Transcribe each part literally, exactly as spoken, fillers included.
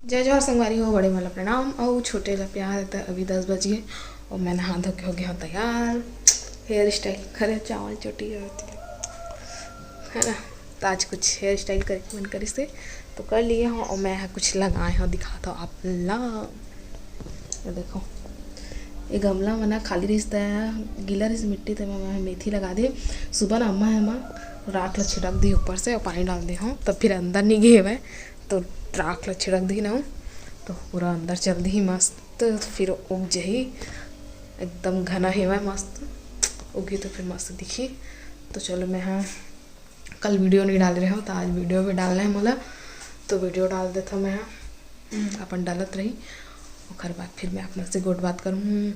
जय जोहार संगवारी हो, बड़े मन ला प्रणाम अउ छोटे ला प्यार। त अभी दस बज गे अउ मैं नहा धो के हो गे हंव तैयार। हेयर स्टाइल करे, चावल चोटी है ना, त आज कुछ हेयर स्टाइल करे के मन करिस हे तो कर लिए हंव। अउ मैं ह कुछ लगाए हंव, दिखात हंव आप ला। ये देखो, ये गमला मन ह खाली रहिस त गीला रहिस मिट्टी, त मैं मेथी लगा दे। सुबह ना अम्मा हे, अम्मा राख ला छिड़क दी ऊपर से अउ पानी डाल दे हंव, तब फिर अंदर नहीं गे हवय, तो राख ला छिड़क दी ना, तो पूरा अंदर चल दी मस्त, फिर उग जाही। एकदम घना हेवय, मस्त उगी तो फिर मस्त दिखी। तो चलो, मैं हा कल वीडियो नहीं डाले रहेंव, तो आज वीडियो भी डालना है मोला, तो वीडियो डाल देथंव मैं हा। अपन डालत रही, ओकर बाद फिर मैं आप मन से गोठ बात करूँ।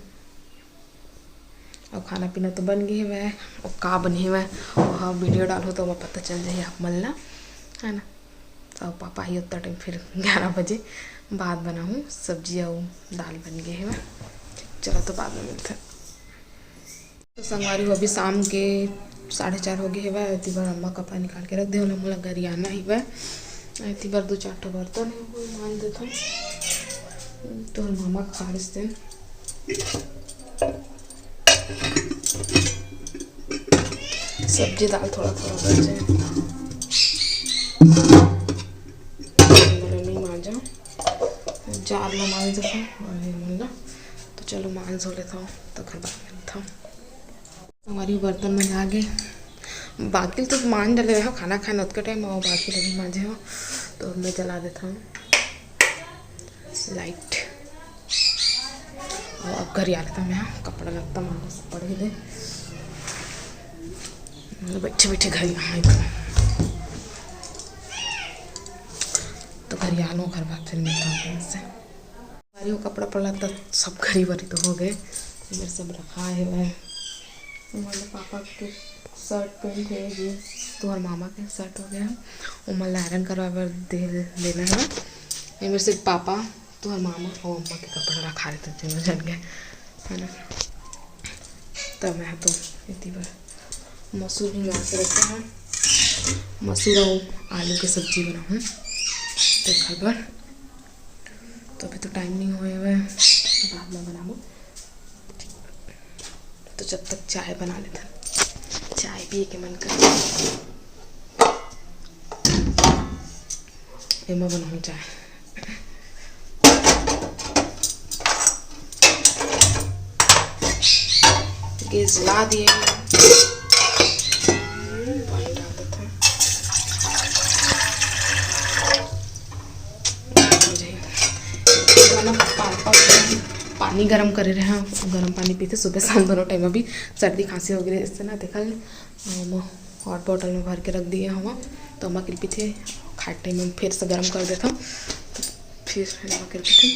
अउ खाना पीना तो बन गे हवय, अउ का बने हवय, ओहा वीडियो डालहूँ तो ओमा पता चल जाही आप मन ला, है ना। अउ पापा ही उतना टाइम, फिर ग्यारह बजे भात बनाहूँ, सब्जी अउ दाल बन गे हवय। चलो तो बाद में मिलते हैं। तो संगवारी हो, अभी शाम के साढ़े चार हो गे हवय। एती बर अम्मा कपड़ा निकाल के रख दे, ओला मोला गरियाना हवय। एती बर दो चार ठो बर्तन हे, वो मांज देथंव। तोहर मामा खा लेते हैं। सब्जी दाल थोड़ा थोड़ा बच जाए। मोला नहीं मांजा, जार ला मांज देथंव अउ ये मन ला। तो चलो, मांज धो लेथंव, तो घर बात करथंव। हमारी बर्तन मंजा गे, बाकी तो मांज डले रहेंव, खाना खाए न ओतके टाइम, अउ बाकी ल भी मांजे हंव, तो मैं जला देथंव लाइट। अउ अब गरिया लेथंव मैं, कपड़ा लत्ता मन ला सब पड़े हे, बैठे बैठे गरिया हंव, तो गरिया लूँ, ओकर बाद फिर मिलथंव आप मन से। अरे वो कपड़ा पड़ा तो सब खरी बरी तो हो गए, ये सब रखा है वह। मतलब पापा के शर्ट पैंट है, जींस, तुम्हार मामा के शर्ट हो गया, वो मतलब आयरन करवा बर दे, देना है। ये मेरे से पापा, तुम्हार मामा और अम्मा के कपड़ा रखा रहते तीनों जन के, है ना। तब मैं तो इतनी बार मसूर भिंगा के रखे हैं, मसूर और आलू के सब्जी बनाऊँ तेखर बर। तो अभी तो टाइम नहीं होए हुए, बाद में बनाबो। तो जब तक चाय बना लेथन, चाय पिए के मन कर। एमा बनाऊँ चाय। गैस जला दिए, पानी डाल देते हैं। पानी गरम करे रहे हैं, गरम पानी पीते सुबह शाम दोनों टाइम। अभी सर्दी खांसी हो गई है, इससे ना देखा, हॉट बॉटल में भर के रख दिए हवा, तो अम्मा के पीते खाए टाइम में फिर से गरम कर देता हूँ, तो फिर अम्मा के पीते।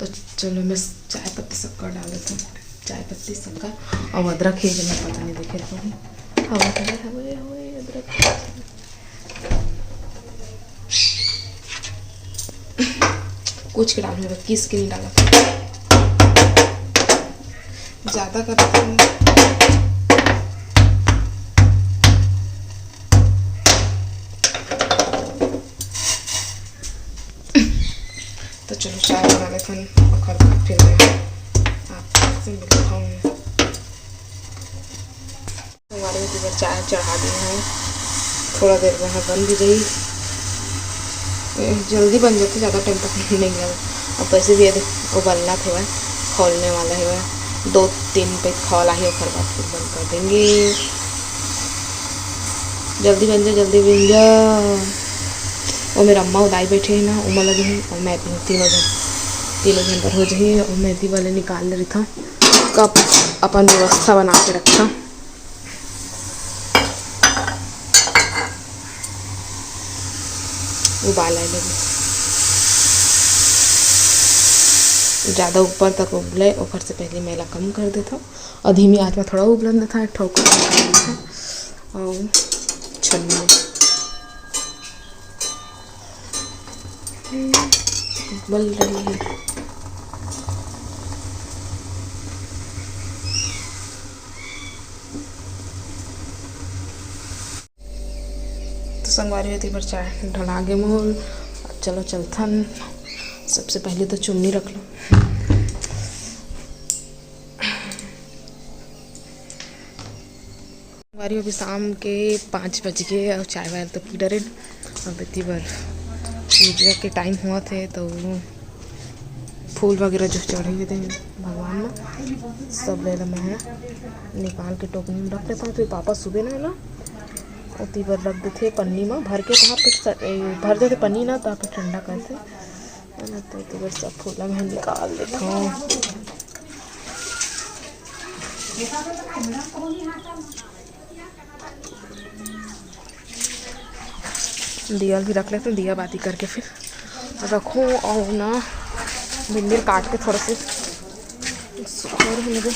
तो चलो, मैं चाय पत्ती शक्कर डाल देता हूँ, चाय पत्ती शक्कर और अदरक है, मैं पता नहीं देखे रखा हूँ। हवा करे हवे, हवे अदरक। कुछ के डालूंगा, किस के नहीं डाला, ज़्यादा कर देती हूँ। तो चलो, चाय बना लेते हैं, ओकर बाद फिर मैं आपसे मिलता हूँ। हमारे में तो चाय चढ़ा दी है, थोड़ा देर में बन भी गई। ए, जल्दी बन जाती, ज़्यादा टाइम तक नहीं लगा। अब वैसे भी ये देख, उबलना थे वह, खोलने वाला है वह, दो तीन पे खोल आई, ओकर बाद फिर बंद कर देंगे। जल्दी बन जा, जल्दी बन जा। वो मेरा अम्मा उदाई बैठे हैं ना, उमा लगे हैं, और मैं भी तीनों जन, तीनों जन पर हो जाइए। और मैं दी वाले निकाल ले रही था कप, अपन व्यवस्था बना के रखा। उबाल आए लगे, ज़्यादा ऊपर तक उबले, ओकर से पहले मैं ला कम कर देता हूँ। और धीमी आंच में थोड़ा उबलन देता है, ठोक और छन्नी उबल रही है। तो संगवारी होती पर चाय ढला गे मोर। चलो चलथन, सबसे पहले तो चुन्नी रख लो। संगवारी हो, अभी शाम के पाँच बज गे अउ चाय वाय तो पी डरेन। अब एती बर पूजा के टाइम होवत हे, तो फूल वगैरह जो चढ़े हुए थे भगवान में, सब ले ला मैं निकाल के टोकनी में रख लेता हूँ। फिर पापा सुबह ना ना ओती बर रख देथे पन्नी में भर के, तहाँ पे स-, ए, भर देथे पन्नी ना, तहाँ पे ठंडा करथे, है ना। तो ओती बर सब फूल ला मैं निकाल लेता हूँ। दिया भी रख लेते हैं, दिया बाती करके फिर रखूँ। और ना भिंडी काट के थोड़ा से सुखाए रहने दे,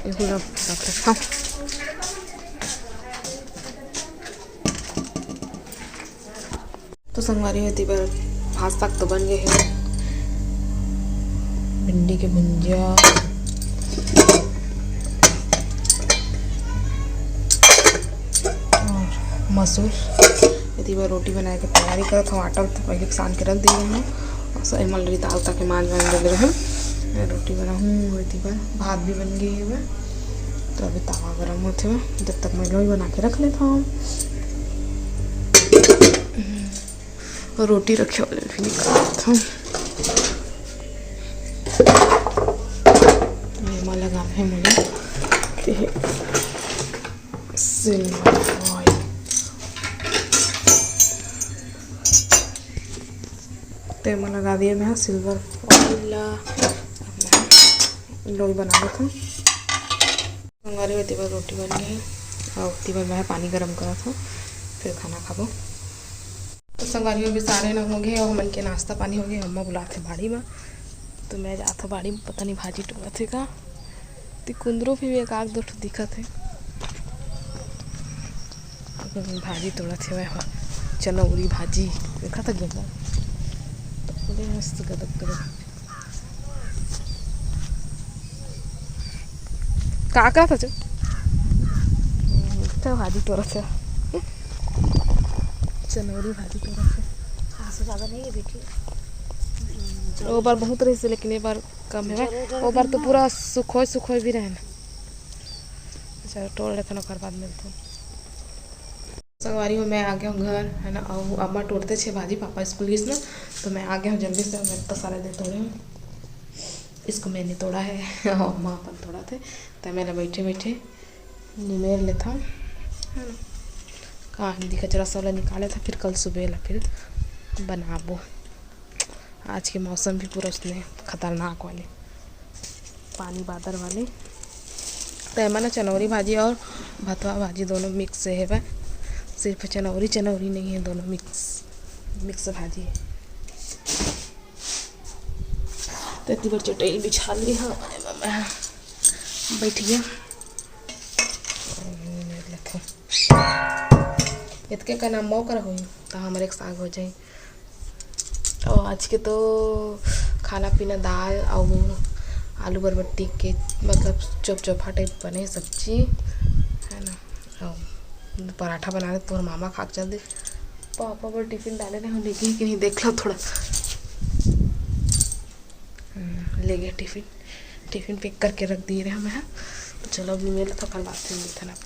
ये पूरा रख लेता हूँ। तो संगवारी हो, एती बर भात साग तो बन गए हे, भिंडी के भुंजिया और मसूर। एती बर रोटी बनाए के तैयारी करत हूँ। आटा तो पहले सान के रख दिए हूँ और सब एमन लगी दाल ताके मांज मांज ले रहे हैं। रोटी बनाहूँ, एती बर भात भी बन गई है। तो अभी तवा गरम होते हुए जब तक मैं लोई बना के रख लेता हूँ। रोटी रखे वाले भी निकालत हूँ। एमा लगाना है मुझे सिल्वर फॉइल। तो एमा लगा दिए मैं सिल्वर फॉइल ला। अब मैं लोई बना लेता हूँ। संगवारी हो, एती बर रोटी बन गए हे और एती बर मैं पानी गरम करत हूँ, फिर खाना खाबो। तो संगवारी हो, अभी साढ़े नौ हो गए और हमन के नाश्ता पानी हो गए। अम्मा बुलाथे बाड़ी में, तो मैं जात हूँ बाड़ी में, पता नहीं भाजी टोरत हे का। ती कुंदरू भी एक आध दो ठो दिखत हे, भाजी तोड़त हे। चनौरी भाजी देखत हे, गेंदा तो पूरे मस्त गदक गदक। का करत हच? तो भाजी तोरत हे, चनौरी भाजी तोरत हे। खास ज्यादा नहीं है, देखिए। ओ बार बहुत रहिस हे, लेकिन ए बार कम है। ओ बार तो पूरा सुखोय सुखोय भी रहे ना। चलो, तोड़ लेथन, ओकर बाद मिलथन। संगवारी हो, मैं आ गया हूँ घर, है ना, और अम्मा तोड़ते छे भाजी, पापा स्कूल गिस ना, तो मैं आ गया हूँ जल्दी से। मैं तो सारा दे तोड़े हूँ, इसको मैंने तोड़ा है और अम्मा अपन तोड़त हे, तो मैं ला बैठे बैठे निमेर लेता हूँ, है ना। कहाँ हिंदी कचरा सब ला निकाले था, फिर कल सुबह ला फिर बनाबो। आज के मौसम भी पूरा उसने खतरनाक वाले, पानी बादर वाले। तो एमा ना चनौरी भाजी और भतवा भाजी दोनों मिक्स है बा, सिर्फ चनौरी चनौरी नहीं है, दोनों मिक्स, मिक्स भाजी है। तो एती बर चटई बिछा ली हाँ, एमा मैं बैठ गया। इतके का नाम मौका होई, तो हमारे एक साग हो जाए। और आज के तो खाना पीना दाल और आलू बरबट्टी के, मतलब, चोप चोपा टाइप बने सब्जी, है ना। और पराठा बना ले, तोर मामा खा के चल दे। पापा बर टिफिन डाले रहे, लेगे कि नहीं देख लो थोड़ा। हम्म, ले गए टिफिन, टिफिन पैक करके रख दिए रहे हम यहाँ। तो चलो, अभी मिलत हन, ओकर बाद फिर मिलत हन आप।